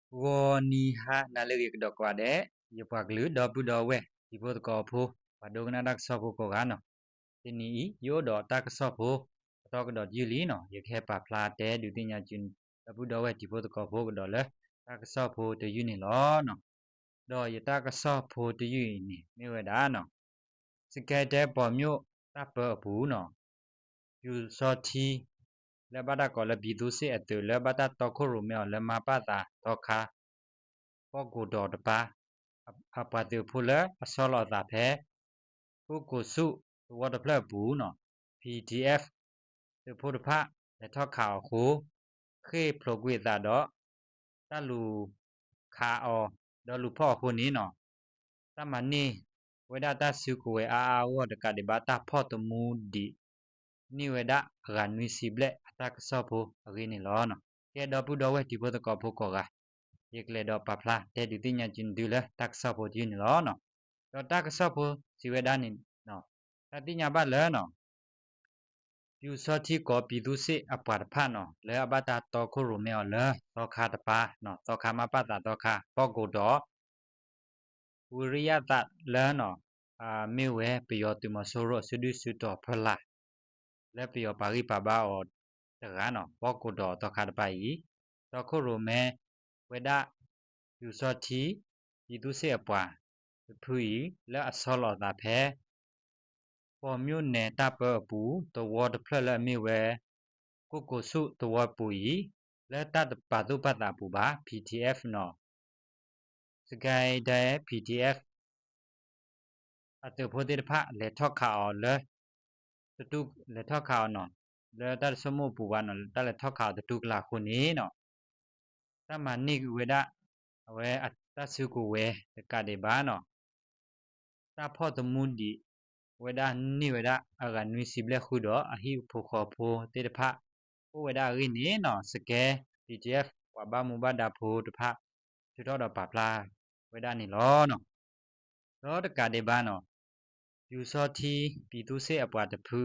ဂီၤနံၤဟါနၤလၢအဂ့ၤကဒီးကိးဂၤဒဲး, ယပှၤကလုာ်ဒီပုၢ်ဒီဝဲၢ်တံၤဖိသကိးဖိ ပှၤဒိကနၣ်တၢ်ကစီၣ်ဖိကိးဂၤနီၤ, တနံၤအံၤ ယအိၣ်ဒီးတၢ်ကစီၣ်ဖိ အတီကဒီးတယုၢ်လံနီၤ, ယကဟဲပာ်ဖျါတဲဒုးသ့ၣ်ညါက့ၤ ဒီပုၢ်ဒီဝဲၢ်တံၤဖိသကိးဖိကဒီးလၢ တၢ်ကစီၣ်ဖိတယုၢ်န့ၣ်လီၤနီၤ. ဒီးယတၢ်ကစီၣ်ဖိတယုၢ်အံၤန့ၣ် မ့ၢ်ဝဲဒၣ်နီၤ စကဲတဲပီၤမျိာ်တၢ်ပၢအပူၤနီၤ, ပျူစောထီး လၢဘၣ်တၢ်ကိးလၢ ပြည်သူ့စစ် အသုး လၢဘၣ်တၢ်တီခိၣ်ရိၣ်မဲအီၤလၢမါပၢ်သးသီခါ ဘီၣ်ကိၣ်ဒီးတပၤ အပှၤသုးဖိလၢအဆီလီၤအသးဖဲ ခိၣ်ကိၣ်ဆူၣ်သဝီတဖျၢၣ်အပူၤနီၤ, PDF သုးဖိတဖၣ် လဲၤထီၣ်ခးအီၤအဃိ ဃ့ၢ်ဖျိးကွံာ်အသးဒီး တၢ်လူၤခးအီၤ ဒီးလူၤဖီၣ်အဃိန့ၣ်နီၤ, တၢ်မၤန့ၢ်ဝဲဒၣ်တၢ်စုကဝဲၤအါအါအဂီၢ်တကးဒံးဘၣ် တၢ်ဖီၣ်သမူဒံးန့ၢ်ဝဲဒၣ်အဂၤနွံဆံဘျဲၣ်အတၢ်ကစီၣ်ဖိအဂ့ၢ်န့ၣ်လီၤ. ကဲဒီပုၢ်ဒီဝဲၢ်တံၤဖိသကိးဖိကိးဂၤ, ယကလဲၤဒီးပာ်ဖျါတဲဒုးသ့ၣ်ညါက့ၤနသုလၢတၢ်ကစီၣ်ဖိတယုၢ်န့ၣ်လီၤ. ဒီးတၢ်ကစီၣ်ဖိစံးဝဲဒၣ်န့ၣ် တၢ်သ့ၣ်ညါဘၣ်လၢနီၤ ပျူစောထီးကိး ပြည်သူ့စစ် အပှၤတဖၣ်နီၤ လၢအဘၣ်တၢ်တီခိၣ်ရိၣ်မဲအီၤလၢသီခါတပၤနီၤ, သီခါမါပၢ်သးသီခါ ဘီၣ်ကိၣ်ဒီး ဝံရယၣ်သးလၢနီၤ မ့ၢ်ဝဲပယီၤသုးမီၤစိရိၤအစုဒုၣ်စုတီၤဖီလာ် လၢပယီၤပာ်ဂံၢ်ပာ်ဘါအီၤတဂၤနီၤ, ဘီၣ်ကိၣ်ဒီးသီခါတပၤအံၤ တီခိၣ်ရိၣ်မဲဝဲဒၣ် ပျူစောထီး ပြည်သူ့စစ် အပှၤတဖုအံၤ လၢအဆီလီၤအသးဖဲ ပီၤမျိာ်နဲၣ်တၢ်ပၢအပူၤ သဝီတဖျၢၣ်လၢအမ့ၢ်ဝဲ ခိၣ်ကိၣ်ဆူၣ်သဝီပူၤအံၤ လၢတၢ်တပာ်သူၣ်ပာ်သးအပူၤဘၣ် PDF နီၤ စကဲတဲ PDF အသုးဖိသ့ၣ်တဖၣ် လဲၤထီၣ်ခးအီၤလၢ တတူၢ် လဲၤထီၣ်ခးအီၤနီၤ လၢတၢ်တဆိကမိၣ်အပူၤဘၣ်နီၤ တၢ်လဲၤထီၣ်ခးအီၤတတူၢ်ကလာ်အဃိန့ၣ်နီၤ တၢ်မၤန့ၢ်ဝဲဒၣ် အဝဲအတၢ်စုကဝဲၤတကးဒံးဘၣ်နီၤ တၢ်ဖီၣ်သမူဒံးဝဲဒၣ်န့ၢ်ဝဲဒၣ်အဂၤနွံဆံဘျဲၣ်ဃုာ်ဒီး အဟံၣ်ဖိဃီဖိသ့ၣ်တဖၣ် အိၣ်ဝဲဒၣ်အဂ့ၢ်န့ၣ်နီၤ စကဲ PDF ပှၤဘၣ်မူဘၣ်ဒါဖိတဖၣ် ထုးထီၣ်ဒီးပာ်ဖျါဝဲဒၣ်န့ၣ်လီၤ. ဒီးတကးဒံးဘၣ်နီၤ ပျူစောထီး ပြည်သူ့စစ် အပှၤတဖု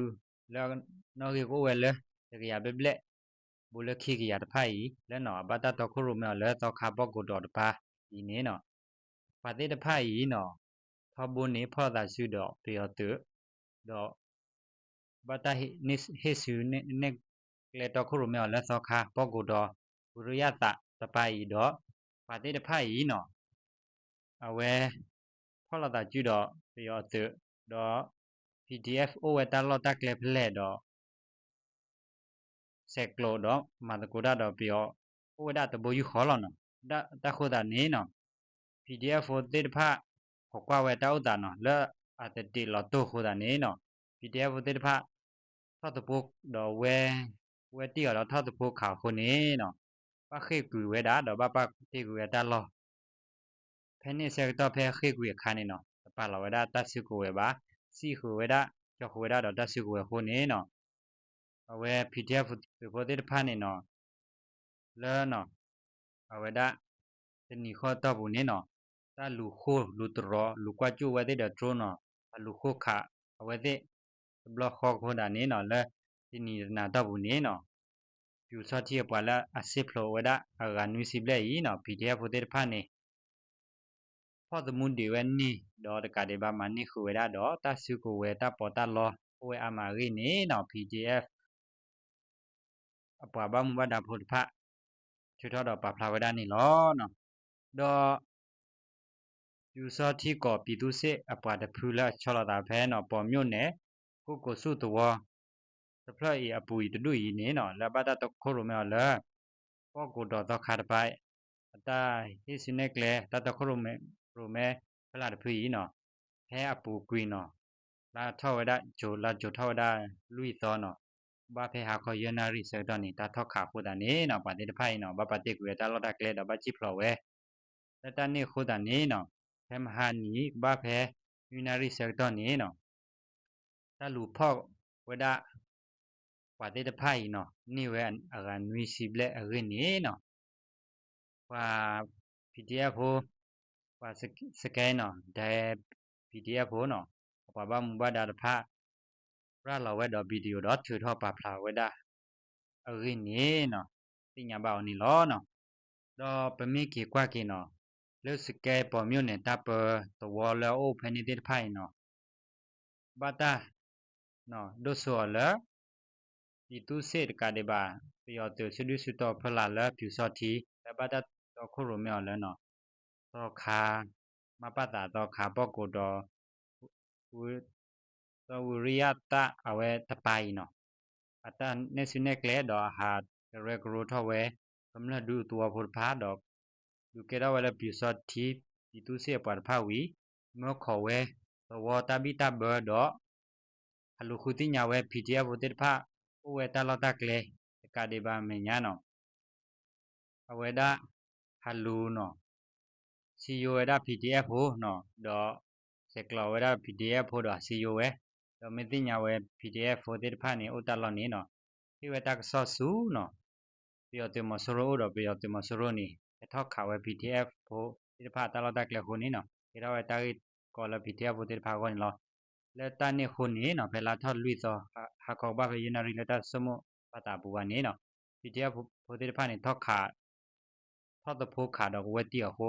လၢနီၣ်ဂံၢ်ကအိၣ်ဝဲလၢ တကယၤဘျဲၣ်ဘျဲၣ် ဘူးလၢခံကယၤတဖၣ်အံၤ လၢနီၤ အဘၣ်တၢ်တီခိၣ်ရိၣ်မဲအီၤလၢသီခါဘီၣ်ကိၣ်ဒီးတပၤအံၤန့ၣ်နီၤ ပှၤသ့ၣ်တဖၣ်အံၤနီၤ ထီဘိန့ၣ် ဖီၣ်လိာ်သးစုဒီးပယီၤသုး ဒီး ဘၣ်တၢ်ဟ့ၣ်ဆူၣ်နဲၣ်ကျဲတီခိၣ်ရိၣ်မဲအီၤလၢသီခါ ဘီၣ်ကိၣ်ဒီး ဝံရယၣ်သးတပၤအံၤဒီး ပှၤသ့ၣ်တဖၣ်အံၤနီၤ အဝဲ ဖီၣ်လိာ်သးစုဒီးပယီၤအသုး ဒီး PDF အိၣ်ဝဲတၢ်လီၢ်တၢ်ကျဲဖဲလဲၣ်ဒီး ဆဲးကျိးဒီးမၤသကိးတၢ်ဒီးပယီၤ အိၣ်ဝဲဒၣ်တဘိယူၢ်ဃီလီၤနီၤ. တၢ်ဃိသတးန့ၣ်နီၤ PDF ဖိသ့ၣ်တဖၣ် ခိးကွၢ်ဝဲတၢ်အိၣ်သးနီၤ လၢအတတ့ၢ်လီၤတိၢ်အဃိသတးန့ၣ်နီၤ PDF ဖိသ့ၣ်တဖၣ် ထီၣ်သဖိဒီးဝဲ ဝဲတ့ၢ်အီၤဒီးထီၣ်သဖိခးအဃိန့ၣ်နီၤ ဘၣ်ဃ့ၢ်ကွံာ်ဝဲဒၣ်ဒီးဘၣ်ပာ်တ့ၢ်ကွံာ်ဝဲတၢ်လီၢ် ဖဲန့ၣ်ဆၢကတီၢ်ဖဲအဃ့ၢ်ကွံာ်အခါန့ၣ်နီၤ တပာ်လီၤဝဲဒၣ်တၢ်စုကဝဲၤဘၣ် စံၣ်ဃုာ်ဝဲဒၣ် ကၠီဃုာ်ဝဲဒၣ်ဒီးတၢ်စုကဝဲၤအဃိန့ၣ်နီၤ အဝဲ PDF သုးဖိသ့ၣ်တဖၣ်န့ၣ်နီၤ လၢနီၤ အဝဲဒၣ် တနံၤဃီတီၢ်ပူၤန့ၣ်နီၤ တၢ်လူၤဃိၢ်လူၤတရီၤ လူၤကွၢ်ကၠိၣ်ဝဲသ့ၣ်ဒီး drone နီၤ အလူၤဃိၢ်ခးအဝဲသ့ၣ် တဘျီဃီအဃိသတးန့ၣ်နီၤ လၢတနံၤတနၤတီၢ်ပူၤန့ၣ်နီၤ ပျူစောထီးအပှၤလၢအစ့ဖျိးဝဲဒၣ်အဂၤနွံဆံဘျဲၣ်အံၤနီၤ PDF ဖိသ့ၣ်တဖၣ်န့ၣ် ဖီၣ်သမူဒံးဝဲန့ၣ် ဒီးတကးဒံးဘၣ်မၤန့ၢ်ဃုာ်ဝဲဒၣ်ဒီး တၢ်စုကဝဲၤတၢ်ပီးတၢ်လီအိၣ်ဝဲအါမးအဂ့ၢ်န့ၣ်နီၤ PDF အပှၤဘၣ်မူဘၣ်ဒါဖိတဖၣ် ထုးထီၣ်ဒီးပာ်ဖျါဝဲဒၣ်န့ၣ်လီၤ. ဒီး ပျူစောထီးကိး ပြည်သူ့စစ် အပှၤတဖုလၢအဆီလီၤသးဖဲနီၤ ပီၤမျိာ်နဲၣ် ခိၣ်ကိၣ်ဆူၣ်သဝီ တဖျၢၣ်အံၤအပူၤအံၤတဒူၣ်အံၤန့ၣ်နီၤ လၢအဘၣ်တၢ်တီခိၣ်ရိၣ်မဲအီၤလၢ ဘီၣ်ကိၣ်ဒီးသီခါတပၤ အတၢ်ဟ့ၣ်ဆူၣ်နဲၣ်ကျဲ တၢ်တီခိၣ်ရိၣ်မဲ ရိၣ်မဲဖီလာ်တဖုအံၤနီၤ ဖဲအပူၤကွံာ်နီၤ လါထီၣ်ဝဲဒၣ် ကၠိၤ လါကၠိၤထီၣ်ဝဲဒၣ်လွံၢ်သီနီၤ ဘၣ်ဖဲဟါခီယဲၢ်နၣ်ရံၣ်ဆၢကတီၢ်န့ၣ် တၢ်ထီၣ်ခးအဃိသတးန့ၣ်နီၤ ပှၤသ့ၣ်တဖၣ်အံၤနီၤ ဘၣ်ပာ်တ့ၢ်ကွံာ်ဝဲတၢ်လီၢ်တၢ်ကျဲဒီးဘၣ်စံၣ်ဖျိးဝဲ လၢတၢ်န့ၣ်အဃိသတးန့ၣ်နီၤ ဖဲမဟါနံၤကဘၣ်ဖဲ နွံနၣ်ရံၣ်ဆၢကတီၢ်န့ၣ်နီၤ တၢ်လူၤဖီၣ်ဝဲဒၣ် ပှၤသ့ၣ်တဖၣ်အံၤနီၤ န့ၢ်ဝဲအဂၤနွံဆံဘျဲၣ်အဂ့ၢ်န့ၣ်နီၤ ပှၤ PDF ဖိ ပှၤစကဲနီၤ ဒဲ PDF ဖိနီၤ အပှၤဘၣ်မူဘၣ်ဒါတဖၣ် ရၤလီၤဝဲဒီး video ဒီးထုးထီၣ်ပာ်ဖျါဝဲဒၣ်အဂ့ၢ်န့ၣ်နီၤ သ့ၣ်ညါဘၣ်အီၤန့ၣ်လီၤနီၤ. ဒီးပမ့ၢ်က့ၤကွၢ်က့ၤနီၤ, လၢစကဲပီၤမၠိၣ်န့ၣ် တၢ်ပၢသဝီလၢအအိၣ်ဖဲန့ၣ်သ့ၣ်တဖၣ်အံၤနီၤ, ဘၣ်တၢ် ဒိၣ်စိအီၤလၢ ပြည်သူ့စစ် တကးဒံးဘၣ် ပယီၤသုးစုဒုၣ်စုတီၤဖီလာ်လၢ ပျူစောထီး လၢဘၣ်တၢ်တီခိၣ်ရိၣ်မဲအီၤလၢနီၤ, သီခါ မပသး သီခါပီၣ်ကိးဒီး သီဝံရံယၣ်တၢ်အဝဲတပၤအံၤနီၤ, အတၢ်နဲၣ်စုနဲၣ်ကျဲဒီးအဟးကရၢကရိထီၣ်ဝဲ ကမျၢၢ်ဒူသဝီဖိတဖၣ်ဒီး ဒုးကဲထီၣ်ဝဲလၢ ပျူစောထီး ပြည်သူ့စစ် အပှၤတဖၣ်ဝံၤ မၢခိးဝဲသဝီတၢ်ဘံၣ်တၢ်ဘၢဒီး ဟးလူၤဃုသ့ၣ်ညါဝဲ PDF ဖိသ့ၣ်တဖၣ် အိၣ်ဝဲတၢ်လီၢ်တၢ်ကျဲ တကးဒံးဘၣ်အမဲာ်ညါနီၤ အဝဲဒၣ် ဟးလူၤနီၤ စံယိဝဲဒၣ် PDF ဖိနီၤ ဒီးဆဲးကျိးဝဲဒၣ် PDF ဖိဒီးစံယိဝဲ, ဒီးမ့ၢ်သ့ၣ်ညါဝဲ PDF ဖိသ့ၣ်တဖၣ်န့ၣ် အိၣ်တၢ်လီၢ်န့ၣ်နီၤ, ဟ့ၣ်ဝဲတၢ်ကစီၣ်ဆူနီၤ, ပယီၤသုးမီၤစိရိၤအိၣ်ဒီး ပယီၤသုးမီၤစိရိၤန့ၣ် ဟဲထီၣ်ခးဝဲ PDF ဖိသ့ၣ်တဖၣ်တၢ်လီၢ်တၢ်ကျဲအဃိန့ၣ်နီၤ, ကဲထီၣ်ဝဲတၢ်ဂ့ၢ်ကီလၢ PDF ဖိသ့ၣ်တဖၣ်အဂီၢ်န့ၣ်လီၤ. လၢတၢ်န့ၣ်အဃိန့ၣ်နီၤ ဖဲလါထီၣ်လွံၢ်သီ ဟါခီကဘၣ်ဖဲယဲၢ်နၣ်ရံၣ် လၢတၢ်ဆိကမိၣ်ပာ်သးအပူၤဘၣ်န့ၣ်နီၤ, PDF ဖိသ့ၣ်တဖၣ်န့ၣ် ထီၣ်ခး ထီၣ်သဖိခးဒီးကဝဲတံၢ်အဃိ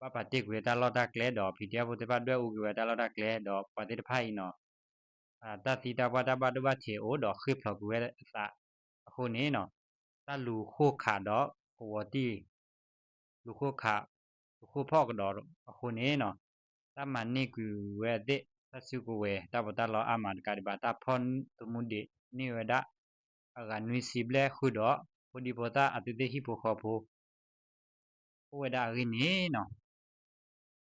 ဘၣ်ပာ်တ့ၢ်ကွံာ်တၢ်လီၢ်တၢ်ကျဲဒီး PDF ဖိသ့ၣ်တဖၣ်ဒွဲၣ်အူကွံာ်ဝဲတၢ်လီၢ်တၢ်ကျဲဒီး ပှၤသ့ၣ်တဖၣ်အံၤနီၤ တၢ်သံတၢ်ပှၢ်တၢ်ဘၣ်ဒိဘၣ်ထံးအိၣ်ဒီးဃ့ၢ်ဖျိးကွံာ်ဝဲအသးအဃိန့ၣ်နီၤ, တၢ်လူၤဃိၣ်ခးဒီးကဝီၤတံၢ် လူၤဃိၣ်ခး လူၤဃိၣ်ဖီၣ်ကဒီးအဃိန့ၣ်နီၤ, တၢ်မၤန့ၢ်ကွံာ်ဝဲအသ့ၣ် တၢ်စုကဝဲၤ တၢ်ပီးတၢ်လီအါမးတကးဒံးဘၣ် တၢ်ဖီၣ်သမူဒံးန့ၢ်ဝဲဒၣ် အဂၤနွံဆံဘျဲၣ်ဃုာ်ဒီး ဖိဒံဖိသၣ်အသုးသ့ၣ်ဟံၣ်ဖိဃီဖိ အိၣ်ဝဲဒၣ်အဂ့ၢ်န့ၣ်နီၤ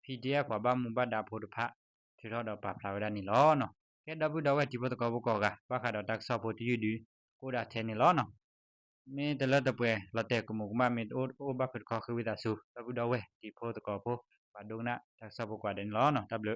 PDF ပှၤဘၣ်မူဘၣ်ဒါဖိတဖၣ် ထုးထီၣ်ဒီးပာ်ဖျါဝဲဒၣ်န့ၣ်လီၤ. ကဲဒီပုၢ်ဒီဝဲၢ်တံၤဖိသကိးဖိကိးဂၤ ဘၣ်ဃးဒီးတၢ်ကစီၣ်ဖိတယုၢ်ဒု ကအိၣ်ဒၣ်ထဲန့ၣ်လီၤ. မ့ၢ်တလၢတပှဲၤလီၤတဲာ်ကမူးကမၣ် မ့ၢ်တအိၣ်အိၣ်ဘၣ်ဖုးတခီ ဃ့ဝံသးစူၤ ဒီပုၢ်ဒီဝဲၢ်တံၤဖိသကိးဖိ ပှၤဒိကနၣ်တၢ်ကစီၣ်ဖိကိးဂၤဒဲးန့ၣ်လီၤ. တၢ်ဘျုး